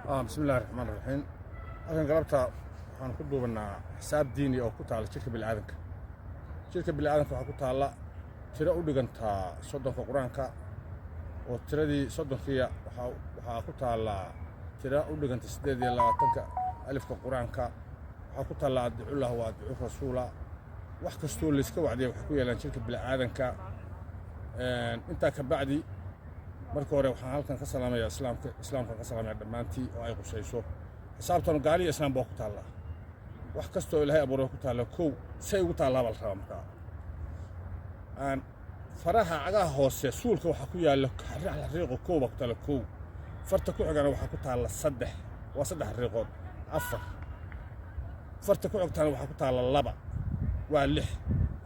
Bismi illahi raxmaan raxiim. Halkan galabta waxaan ku duubanaa xisaab diini oo ku taalla jirka bini'aadanka. Jirka bini'aadanka waxaa ku taalla tiro u dhigantaa 30-ka Qur-aanka, oo tiradii 30-kiiya waxaa ku taallaa tiro u dhiganta 28-ka alifka Qur-aanka. Waxaa ku taalla adiicullah wa adiicu rasuula. Wax kastoo layska wacdiya waxay ku yeelaan jirka bini'aadanka. Intaa ka bacdi, marka hore waxaan halkan ka salaamayaa islaamka, islaamkan ka salaamaya dhammaantii oo ay qusayso xisaabtan. Gaaliya islaam baa ku taallaa, wax kastoo Ilaahay abuuray ku taalla. Kow, say ugu taallaa baa la rabaa. Markaa aan faraha cagaha hoose suulka waxaa ku yaalla xariiqo kow baa ku taalla. Kow farta ku xigana waxaa ku taalla saddex, waa saddex xariiqood. Afar farta ku xigtana waxaa ku taalla laba, waa lix.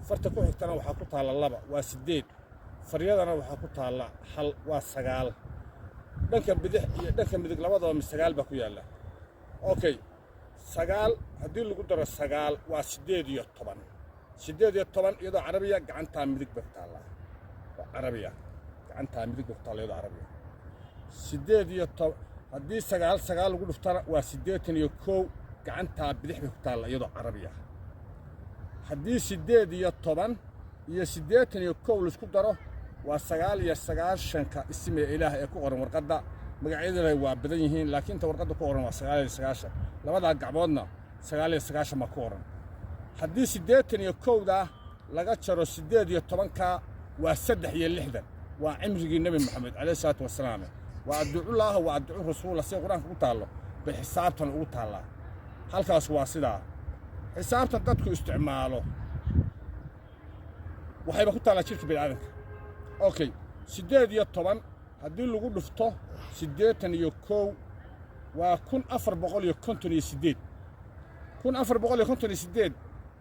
Farta ku xigtana waxaa ku taalla laba, waa siddeed. Faryadana waxaa ku taalla hal, waa sagaal. Dhanka bidix iyo dhanka midig labadaba mid sagaal baa ku yaalla. Okay, sagaal haddii lagu daro sagaal waa 18. 18 iyadoo Carabiya gacantaa midig bay ku taallaa. Oo Carabiya gacantaa midig bay ku taalla iyadoo Carabiya. 18 haddii sagaal sagaal lagu dhuftana waa 81, gacantaa bidix bay ku taalla iyadoo Carabiya. Haddii 18 iyo 81 laisku daro waa 99-ka ismiga Ilaah ee ku qoran warqadda. Magacyada Ilaahay waa badan yihiin, laakiin inta warqadda ku qoran waa 99. Labadaa gacmoodna 99 baa ku qoran. Haddii 81-da laga jaro 18-ka waa 63, waa cimrigii Nebi Maxamed calayhi salaatu wasalaam. Waa adiicullaaha wa adiicu rasuula, sida Qur-aanka ku taallo bay xisaabtan ugu taallaa. Halkaas waa sidaa. Xisaabtan dadku isticmaalo waxayba ku taallaa jirka bini'aadanka. Okay, 18 haddii lagu dhufto 81 waa 1458. 1458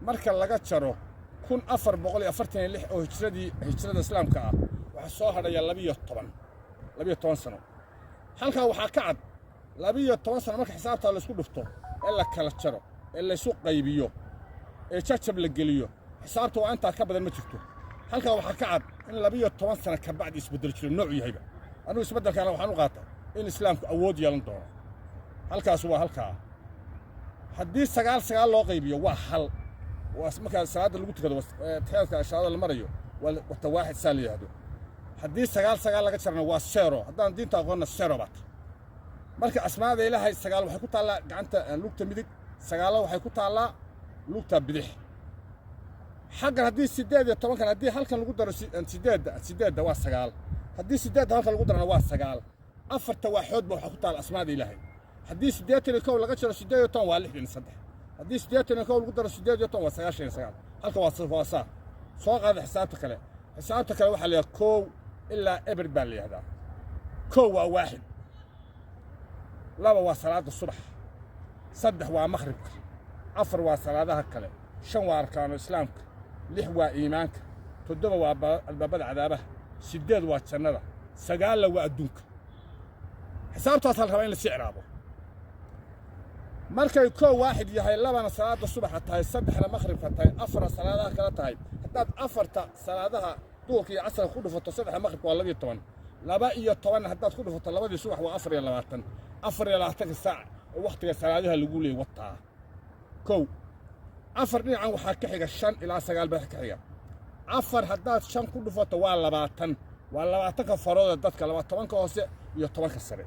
marka laga jaro 1446 oo hijradii, hijrada islaamka ah, waxaa soo hadhaya 12, 12 sano. Halkaa waxaa ka cad 12 sano marka xisaabtaa laysku dhufto ee la kala jaro ee laysu qaybiyo ee jajab la geliyo, xisaabta waa intaa, ka badan ma jirto. Halkaa waxaa ka cad in 12 sano ka bacdi isbeddel jiro noocu yahayba. Anugu isbeddelkaana waxaan u qaataa in islaamku awood yeelan doono. Halkaas waa halkaa. Haddii sagaal sagaal loo qaybiyo waa hal. Waa markaa salaadda lagu tukado, taxiyaadka ashaadada la marayo, waa wata waaxid saa la yidhaahdo. Haddii sagaal sagaal laga jarana waa zero. Haddaan diinta aqoonna, zero baata. Marka asmaada Ilaahay sagaal waxay ku taallaa gacanta lugta midig, sagaalna waxay ku taallaa lugta bidix. Xaggan haddii 18-kan haddii halkan lagu daro sideedda, sideedda waa sagaal. Haddii sideedda halkan lagu darana waa sagaal. Afarta waaxoodba waxaa ku taalla asmaada Ilaahay. Haddii 81 laga jaro 18 waa 63. Haddii 81 lagu daro 18 waa 99. Halka waa saa. Soo qaada xisaabta kale. Xisaabta kale waxaa la yidhaha kow ilaa eber baa la yidhahdaa. Kow waa waaxid, laba waa salaadda subax, saddex waa maqribka, afar waa salaadaha kale, shan waa arkaanu islaamka, lix waa iimaanka, toddoba waa albaabada cadaabaha, siddeed waa jannada, sagaalna waa adduunka. Xisaabtaasaa la rabaa in la sii ciraabo. Markay kow waaxid yahay, labana salaadda subaxa tahay, saddexna maqribka tahay, afarna salaadaha kale tahay, haddaad afarta salaadaha duhurka iyo casarka ku dhufato saddexda maqribka waa 12. 12-na haddaad ku dhufato labadii subax waa 24. 24-ka saac oo wakhtiga salaadaha lagu leeyay wataa. Kow afar dhinacan waxaa ka xiga shan ilaa sagaal baa ka xiga. Afar haddaad shan ku dhufato waa 20, waa 20-ka farooda dadka, laba tobanka hoose iyo 10-ka sare.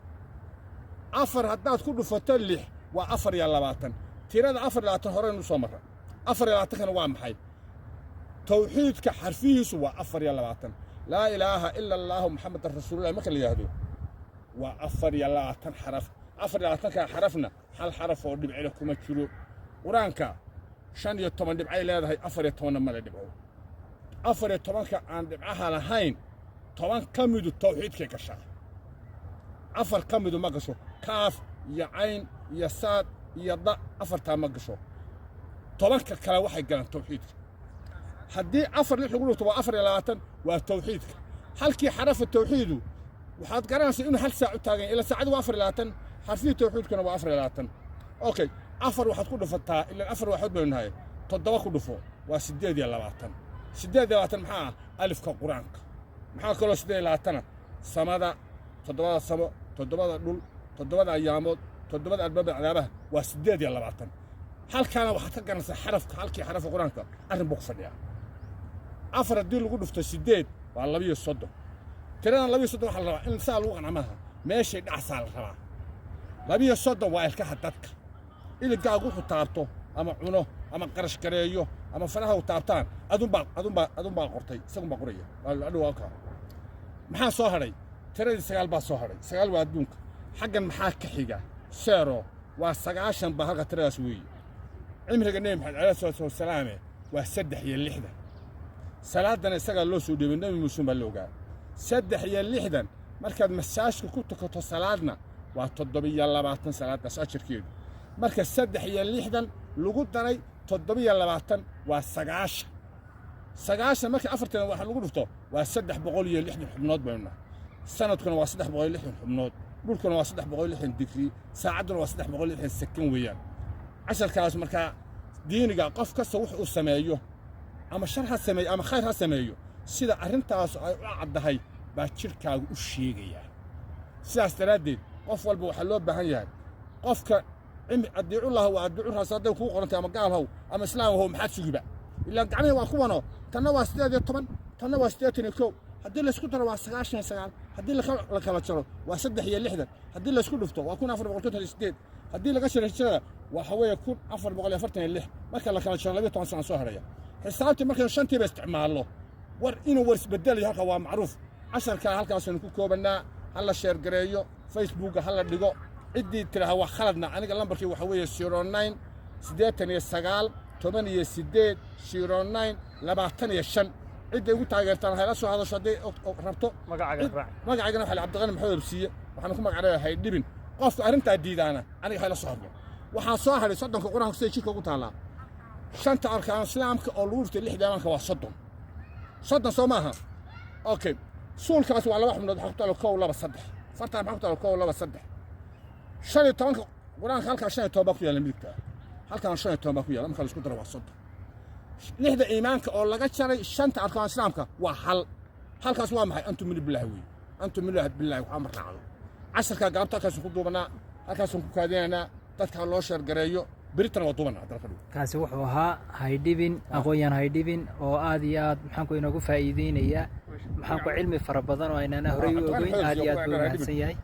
Afar haddaad ku dhufato lix waa 24. Tirada 24 horeynu soo marra. 24-kana waa maxay? Tawxiidka xarfihiisu waa 24. Laa ilaaha ila allaahu Maxamedan rasuululah marka la yidhaahdo waa 24 xaraf. 24-ka xarafna hal xaraf oo dhibcile kuma jiro. Qur-aanka 15 dhibcay leedahay, 14-na male dhibco. 14-ka aan dhibcaha lahayn, 10 ka midu tawxiidkay gashaa, afar ka midu ma gasho. Kaaf iyo cayn iyo saad iyo da, afartaa ma gasho. 10-ka kale waxay galaan tawxiidka. Haddii afar lix lagu dhufto waa 24, waa tawxiidka. Halkii xarafa tawxiidu waxaad garanaysaa inuu hal saac u taagan yahay, ilaa saacadu waa 24, xarfihii tawxiidkuna waa 24. Okay, afar waxaad ku dhufataa, ilaan afar waxood baynu nahay, toddoba ku dhufo waa 28. 28 maxaa ah? Alifka Qur-aanka. Maxaa kaloo 28-na? Samada, toddobada samo, toddobada dhul, toddobada ayaamood. Toddobada albaabada cadaabaha waa 28. Halkaana waxaad ka garanaysaa xarafka, halkii xarafka Qur-aanka arrin buu ku fadhiyaa. Afar haddii lagu dhufto 8 waa 32. Tiradan 32 waxaa la rabaa in saa lagu qanca maaha, meeshay dhacsaa la rabaa. 32 waa ilkaha dadka. Iligaagu wuxuu taabto ama cuno ama qarash gareeyo ama faraha u taabtaan, adunbaa qortay, isagunbaa qoraya. Adhow kaa maxaa soo hadhay? Tiradii 9 baa soo hadhay. 9 waa adduunka. Xaggan maxaa ka xiga? Zero waa 90 baa halka tiradaas weeye. Cimriga Nebi Maxamed alayhi salaatu wasalaame waa 63. Salaadana isagaa loo soo dhoobay, Nebi Muuse baa la ogaa. 63 markaad masaajka ku tukato salaadna waa 27 salaadaas ajarkeedu. Marka 63 lagu daray 27 waa 90. 90 marka afarteeda waxa lagu dhufto waa 360 xubnood baynu nahay. Sanadkuna waa 360 xubnood, dhulkuna waa 360 digrii, saacadduna waa 360 sakan weeyaan. Casharkaas markaa diiniga, qof kasta wux uu sameeyo, ama shar ha sameeyo ama khayr ha sameeyo, sida arrintaas ay u caddahay baa jidhkaagu u sheegayaa. Sidaas daraaddeed qof walba waxaa loo baahan yahay, qofka adiicullah wa adiicu rasul hadday kugu qorantay, ama gaal how ama islaam how, maxaad sugiba? Ilaa gacmihii waa kuwano. Tanna waa 18, tanna waa 81. Haddii laysku daro waa 99. Haddii la kala jaro waa 63. Haddii laysku dhufto waa 1458. Haddii laga jaro hijrada waxa weeye 1446. Marka la kala jaro 12 sano soo haraya. Xisaabtii markaynu shantiiba isticmaallo, war inuu war isbedelayo halka waa macruuf. Casharkaa halkaasaynu ku koobannaa. Ha la share gareeyo, Facebooka ha la dhigo. Ciddii tidhaaha waa khaladna, aniga lambarkii waxa weeye 09 89 18 09 25. Cidday ugu taageertaan hayla soo hadasho hadday rabto. Magacaygana waxa la Cabdiqani Maxamed Obsiiye. Waxaan ku magac leeyahay Dhibin. Qofka arrintaa diidaana aniga hayla soo hadlo. Waxaa soo hadhay 30-ka Qur-aanka siday jidhka ugu taallaa. Shanta arkaan islaamka oo lagu dhuftay lixda imaanka waa 30. 30 soo maaha? Okay, suulkaas waa laba xubnood. Waxaa ku taala kow, laba, saddex. Fartaan maxaa ku taala? Kow, laba, saddex. 15-ka Qur-aanka halkaa 15 baa ku yaalla midigta, halkaan 15 baa ku yaalla. Marka la isku daro waa 30. Lixda iimaanka oo laga jaray shanta arkaan islaamka waa hal. Halkaas waa maxay? An tu'minu billahi weeye. An tu'minu billahi waxaa ma raacdo. Casharkaa galabta halkaasaan ku duubanaa, halkaasaan ku kaadinaynaa. Dadka loo share gareeyo. Beritana waa duubanaa dalka dhigo. Kaasi wuxuu ahaa Haydhibin, aqoon-yahan Haydhibin, oo aad iyo aad maxaanku inoogu faa'iideynaya maxaanku cilmi fara badan oo aynana horey u ogeyn. Aad iyo aad buu mahadsan yahay.